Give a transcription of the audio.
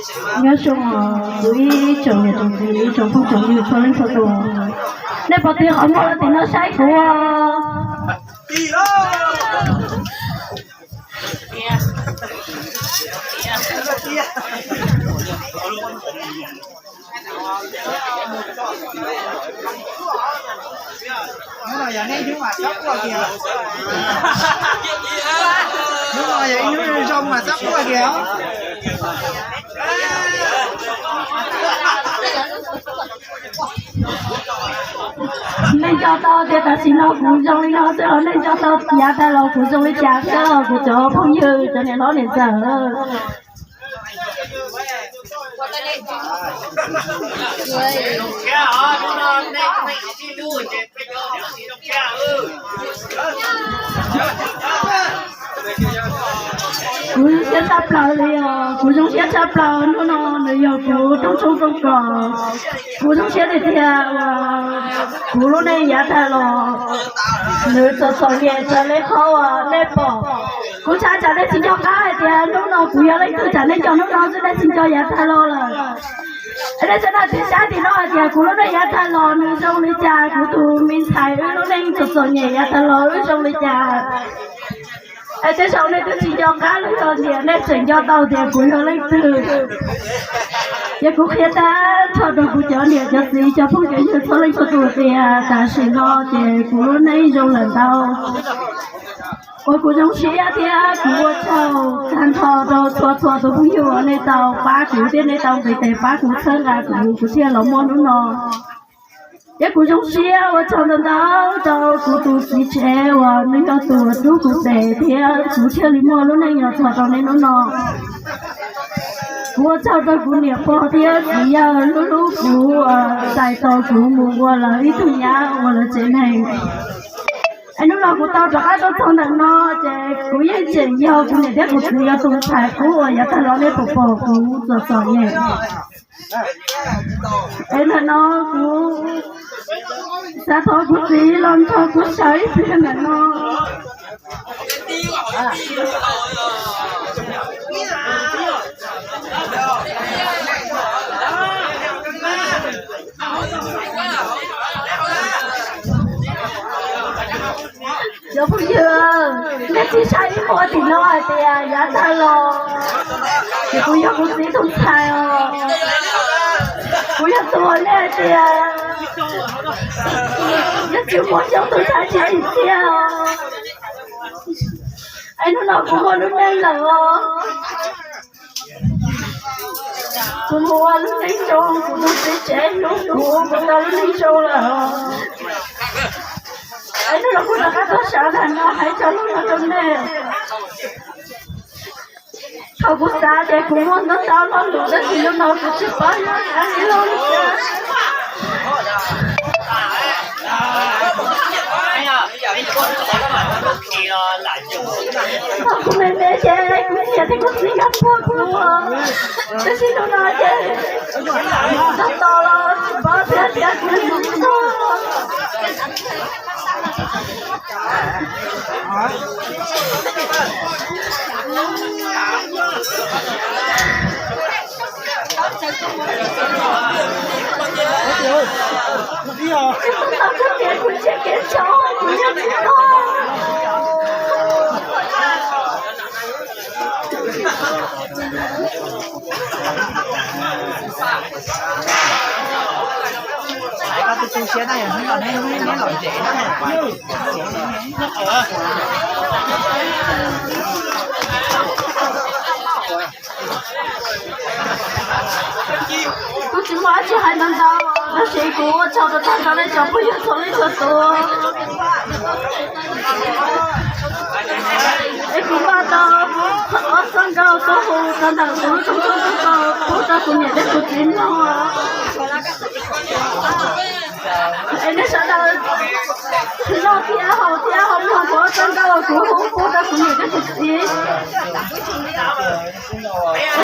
Nyob zoo os kuv ib tsoom niam tsoom txiv, ib tsoom phooj tsoom ywg txhua leej txhua tus, nej puas tig qhov muag los tim no saib kuv? Hnub no yog nej hnub mas txhob quaj kiag, hnub no yog ib hnub zoo mas txhob quaj kiag os. Nej nco tau tias tam sim no kuv zoo li no xwb los nej nco tau yav tag los kuv zoo li cas thiab los kuv cov phooj ywg cov niam hlob niam ntxawm? Kuv siab tshaj plaws li os, kuv zoo siab tshaj plaws. Hnub no nws yog kuv rooj tshoob rooj kos. Kuv zoo siab tiag tiag uas kuv lub neej yav tag los nws txom txom nyem raws li qhov uas nej pom. Kuv ntshai tsam nej tsis nco qab hais tias hnub no kuv yog leej twg, tsam nej nco hnub no xwb nej tsis nco yav tag los lawm. Es nej sawv daws tig saib tim no hais tias kuv lub neej yav tag los nws zoo li cas, kuv tus me ntxhais wb lub neej txom txom nyem yav tag los wb zoo li cas. Es tej zaum nej twb tsis nco qab los yog tias nej tseem nco tau tias kuv yog leej twg. Ces kuv qhia tag nrho rau kuv cov niam cov txiv cov phooj cov ywg txhua leej txhua tus tias tam sim no ces kuv lub neej zoo lawm ntau. Uas kuv zoo siab thiab kuv ua tsaug tag nrho rau txhua txhua tus phooj ywg uas nej tau pab kuv thiab nej tau nqis tes pab kuv txhawb nqa kuv, kuv thiaj los muaj hnub no. Thiab kuv zoo siab ua tsaug ntau ntau rau kuv tus txiv tsev uas nws yog tus uas rub kuv tes thiab kuv thiaj li muaj lub neej los txog rau niaj hnub no. Kuv ua tsaug rau kuv niam pog thiab txiv yawg hlub hlub kuv uas txais tos kuv mus ua lawv ib tug nyab ua lawv tsev neeg. Es hnub no kuv tau rov qab tuaj txog ntawm no ces kuv yeej tseem yog kuv niam thiab kuv txiv yog tus ntxhais qub uas yav tag los nej puas pom kuv txom txom nyem. Es ntawm no kuv xav thov kuv txiv los nrog kuv sawv ib pliag ntawm no. Cov phooj ywg, nej tsis saib ib muag tim no hais tias yav tag los ces kuv yog kuv txiv tus ntxhais os. Kuv yog tus uas nej hais tias yog tsis muaj xyoob tus ntxhais tsis tsim txiaj os. Es hnub no kuv muaj lub neej lawm os. Kuv mus ua lub neej zoo, kuv tus txiv tsev hlub kuv, kuv tau lub neej zoo lawm os. Es hnub no kuv rov qab tuaj sawv ntawm no hais cov lus no rau nej. Thaum kuv xav ces kuv muaj ntau ntau lo lus tab sis hnub no kuv tsis paub yuav hais li los li cas. Thaum kuv me me ces kuv niam thiab kuv txiv nkag puag kuv, tab sis hnub no ces tau tos los tsis paub tias kuv mus txog. Kuv tau txoj kev kuv ntshe kev tso kuv nyob tsis tau. Kuv tsis muaj dab tsi hais ntau ntau, tab sis kuv ua tsaug rau tag nrho nej cov phooj ywg txhua leej txhua tus. Es kuv npaj tau ob txoj nkauj tuaj hu rau ntawm kuv lub rooj tshoob rooj kos pub rau kuv niam thiab kuv txiv mloog. Es nej sawv daws noj thiab haus thiab ho mloog kuv ob txoj nkauj uas kuv hu pub rau kuv niam thiab kuv txiv.